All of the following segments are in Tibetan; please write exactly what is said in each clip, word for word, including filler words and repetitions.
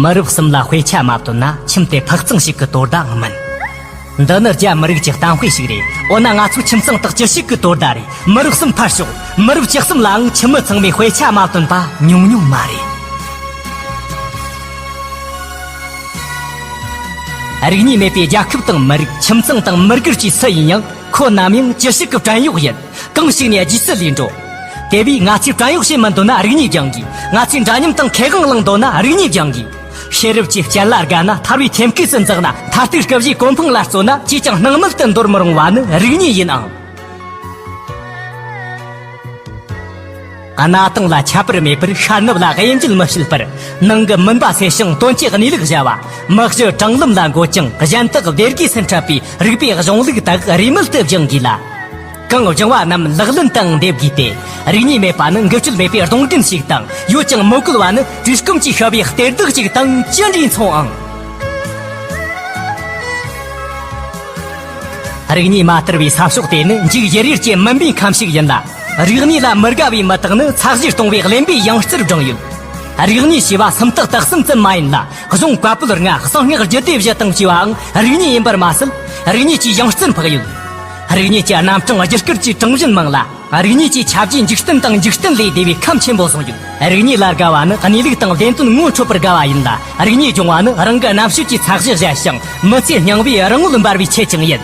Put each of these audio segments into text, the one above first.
མི་རབས་གསུམ་ལ་དཔེ་ཆ་མ་བཏོན་ན་ཁྱིམ་དེ་ཕག་ཚང་ཞིག་གི་དོ་ཟླ་ཨང་མིན། འདི་ནི་རྒྱ་མི་རིགས་ཀྱི་གཏམ་དཔེ་ཞིག་རེད། འོ་ན་ང་ཚོའི་ཁྱིམ་ཚང་དག་ཅི་ཞིག་གི་དོ་ཟླ་རེད། མི་རབས་གསུམ་ཕར་ཞོག་མི་རབས་བཅུ་གསུམ་ལའང་ཁྱིམ་མི་ཚང་མས་དཔེ་ཆ་མ་བཏོན་པ་ཉུང་ཉུང་མ་རེད། རིག་གནས་མེད་པའི་རྒྱལ་ཁབ་དང་མི་རིགས། ཁྱིམ་ཚང་དང་མི་སྒེར་བཅས་སུ་ཡིན་ཡང་ཁོ་ནམ་ཡང་ཅི་ཞིག་གི་བྲན་གཡོག་ཡིན། གང་ཞིག་ནས་རྗེས་སུ་ལུས་འགྲོ། དེ་བས་ང་ཚོས་བྲན་གཡོག་བྱེད་མི་འདོད་ན་རིག་གནས་སྦྱང་དགོས། ང་ཚོས་འདྲ་མཉམ་དང་ཁེ་དབང་བླངས་འདོད་ན་རིག་གནས་སྦྱང་དགོས། ཤེས་རབ་ཀྱི་སྤྱན་ལ་དགའ་ན། ཐར་བའི་ཐེམ་སྐས་སུ་འཛེགས་ན། མཐར་ཐུག་སྐུ་བཞིའི་གོ་འཕང་ལ་བརྩོན་ན། ཅིས་ཀྱང་སྣང་མེད་དུ་འདོར་མི་རུང་བ་ནི་རིག་གནས་ཡིན་ཨང་། གནའ་དེང་ལ་ཁྱད་པར་མེད་པར། ཤར་ནུབ་ལ་དབྱེ་འབྱེད་མི་བྱེད་པར། ནང་གི་མུན་པ་སེལ་ཞིང་དོན་གྱི་གནས་ལུགས་གཞལ་བ། མི་གཞི་དྲང་ལམ་ལ་འགོད་ཅིང་གཞན་དག་བདེ་དགེ་སུ་འཕྲད་པའི་རིག་པའི་གཞུང་ལུགས་དག་རིས་མེད་དུ་སྦྱང་དགོས་ལ། གང་སྦྱང་བ་རྣམས་ལག་ལེན་དུའང་འདེབས་དགོས་ཏེ། རིག་གནས་མེད་པ་ནི་འགུལ་སྐྱོད་མེད་པའི་སྡོང་འགྲེམས་ཤིག་དང་། ཡོད་ཀྱང་མི་བཀོལ་བ་ནི་དུས་སྐམ་གྱིས་ཤོར་བའི་གཏེར་བདག་ཅིག་དང་ཅི་འདྲའི་མཚུངས་ཨང་། རིག་གནས་མ་དར་བའི་ས་ཕྱོགས་དེ་ནི་འཇིགས་ཡེར་ཡེར་གྱི་མུན་པའི་ཁམས་ཤིག་ཡིན་ལ། རིག་གནས་ལ་མི་དགའ་བའི་མི་དག་ནི་ཚ་གཞས་གཏོང་བའི་གླེན་པའི་ཡང་རྩེར་བསྒྲེངས་ཡོད། རིག་གནས་ཞེས་པ་སུམ་རྟགས་དག་གསུམ་ཙམ་མ་ཡིན་ལ། གཞུང་བཀའ་པོད་ལྔ། གསང་སྔགས་རྒྱུད་སྡེ་བཞི་དང་བཅས་པའང་རིག་གནས་ཡིན་པར་མ་ཟད། རིག་གནས་ཀྱི་ཡང་རྩེར་འཕགས་ཡོད། རིག་གནས་ཀྱི་རྣམ་གྲངས་རྒྱུ་སྐར་གྱི་གྲངས་བཞིན་མང་ལ། རིག་གནས་ཀྱི་ཁྱབ་རྒྱའི་འཇིག་རྟེན་དང་འཇིག་རྟེན་ལས་འདས་པའི་ཁམས་ཆེན་པོ་བཟུང་ཡོད། རིག་གནས་ལ་དགའ་བ་ནི་གནས་ལུགས་དང་བདེན་དོན་ངོ་འཕྲོད་པར་དགའ་བ་ཡིན་ལ། རིག་གནས་སྦྱོང་བ་ནི་རང་གི་རྣམ་དཔྱོད་ཀྱི་ཚ་གཞི་གཞལ་ཞིང་མི་ཚེ་སྙིང་བའི་རང་ངོ་འབར་བའི་ཆེད་ཀྱང་ཡིན།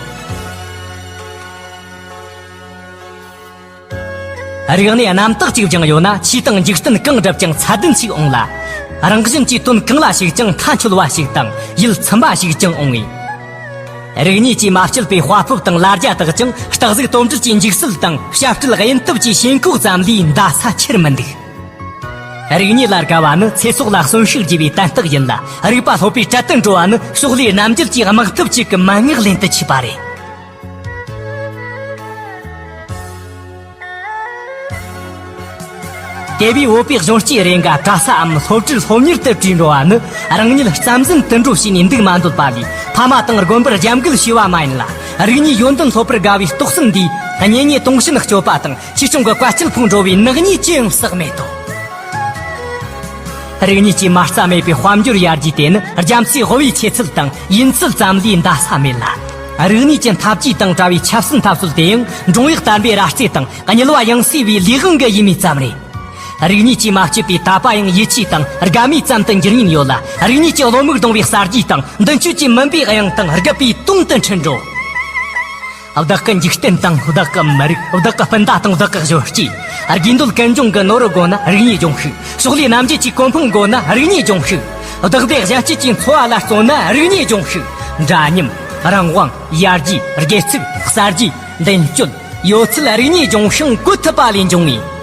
རིག་གནས་རྣམ་དག་ཅིག་སྦྱངས་ཡོད་ན། ཆོས་དང་འཇིག་རྟེན་གང་བསྒྲུབས་ཀྱང་ཚད་ལྡན་ཞིག་འོང་ལ། རང་གཞན་གྱི་དོན་གང་ལ་ཞུགས་ཀྱང་མཐའ་འཁྱོལ་བ་ཞིག་དང་ཡིད་ཚིམ་པ་ཞིག་ཀྱང་འོང་ངེས། རིག་གནས་ཀྱིས་མ་བསྐྱལ་བའི་དཔའ་སྤོབས་དང་ལ་རྒྱ་དག་ཀྱང་། སྟག་གཟིག་དོམ་དྲུད་ཀྱི་འཇིགས་སྲིད་དང་། བྱ་སྤྲེལ་གཡུལ་འཐབ་ཀྱི་ཞེན་ཁོག་ཙམ་ལས་འདའ་ས་ཁྱེར་མི་འདུག། རིག་གནས་ལ་དགའ་བ་ནི་ཚེ་སྲོག་ལ་གསོན་ཤུགས་རྒྱས་པའི་དན་རྟགས་ཡིན་ལ། རིག་པ་སློབ་པའི་གྲལ་དུ་འགྲོ་བ་ནི་ཕྱོགས་ལས་རྣམ་འགྱུར་གྱི་དམག་འཐབ་ཅིག་གི་མན་ངག་ལེན་དུ་ཆུད་པ་རེད། དེ་བས་བོད་པའི་གཞོན་སྐྱེས་རེ་འགའ་གྲྭ་སའམ་སློབ་གྲྭར་སློབ་གཉེར་དུ་བྲོས་འགྲོ་བ་ནི། རང་ཉིད་རྩ་འཛིན་དུད་འགྲོ་བྱས་ནས་འདུག་མ་འདོད་པ་ལས། ཕ་མ་དང་དགོན་པར་རྒྱབ་འགལ་བྱས་པ་མ་ཡིན་ལ། རིག་གནས་ཡོན་ཏན་སློབ་པར་དགའ་བའི་ལྟོགས་ཟིན་འདིས། གཉེན་ཉེ་དུང་ཕྱུར་སྐྱོབ་པ་དང་། ཆོས་སྐྱོང་གི་བཀའ་དཔྱད་ཕུང་འགྲོ་བའི་ནག་ཉེས་ཅི་ཡང་བསགས་མེད་དོ། རིག་གནས་ཀྱིས་མ་རྩ་མེད་པའི་དཔལ་འབྱོར་ཡར་རྒྱས་དེ་ནི། རྒྱ་མཚོའི་དབུ་བའི་ཆུ་ཚད་དང་ཡུན་ཚད་ཙམ་ལས་འདའ་ས་མེད་ལ། རིག་གནས་ཀྱི་འཐབ་ཇུས་དང་བྲལ་བའི་ཆབ་སྲིད་འཐབ་རྩོད་དེ་ཡང་། འབྲོང་གཡོག་དར་འབུའི་ར་རྩེ་དང་། དམྱལ་བ་ཡང་སྲིད་པའི་ལས་དབང་གི་ཡུལ་མིས་ཙམ་རེད། རིག་གནས་ཀྱིས་མ་བསྐྱོད་པའི་དད་པ་ཡང་ཡིད་ཆེས་དང་དགའ་མོས་ཙམ་དུ་འགྱུར་ཉེན་ཡོད་ལ། རིག་གནས་ཀྱི་བློ་མིག་གདུང་བའི་གསར་བརྗེ་དང་། མདུན་སྐྱོད་ཀྱི་མུན་པའི་དབྱངས་དང་། རྒུད་པའི་དུང་དུ་འཁྲུལ་འགྲོ། བདག་གི་འཇིག་རྟེན་དང་། བདག་གི་མི་རིགས། བདག་གི་སྤུན་ཟླ་དང་བདག་གི་གཞོན་སྐྱེས། དགེ་འདུན་ཀུན་འབྱུང་གི་ནོར་བུ་དགོས་ན་རིག་གནས་སྦྱོང་ཤིག། ཕྱོགས་ལས་རྣམ་འབྱེད་ཀྱི་གོ་འཕང་དགོས་ན་རིག་གནས་སྦྱོང་ཤིག། བདག་སྡེ་གཞན་སྐྱེད་ཀྱི་འཚོ་བ་ལ་བརྩོན་ན་རིག་གནས་སྦྱོང་ཤིག། འདྲ་མཉམ། རང་དབང་། ཡར་རྒྱས། སྒེར་ཚུགས། གསར་བརྗེ། མདུན་སྐྱོད། ཡོད་ཚད་རིག་གནས་སྦྱོང་ཞིང་བཀོད་ཐུབ་པ་ལས་འབྱུང་ངེས།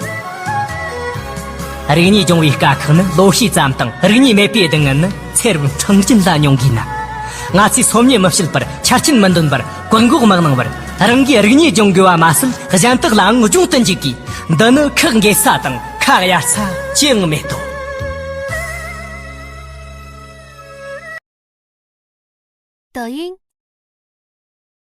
རིག་གནས་སྦྱོང་བའི་དཀའ་ཁག་ནི་ལོ་ཤས་ཙམ་དང་། རིག་གནས་མེད་པའི་སྡུག་བསྔལ་ནི་ཚེ་རབས་འཕྲང་རྒྱུན་ལ་མྱོང་དགོས་ན། ང་ཚོས་སོམ་ཉི་མི་བྱེད་པར། ཆ་རྐྱེན་མི་འདོན་པར། བཀག་འགོག་མི་གནང་བར། རང་གིས་རིག་གནས་སྦྱོང་དགོས་པ་མ་ཟད། གཞན་དག་ལའང་སྦྱོང་དུ་འཇུག་དགོས། འདི་ནི་ཁག་འགེལ་ས་དང་ཁ་གཡར་ས་ཅི་ཡང་མེད་དོ།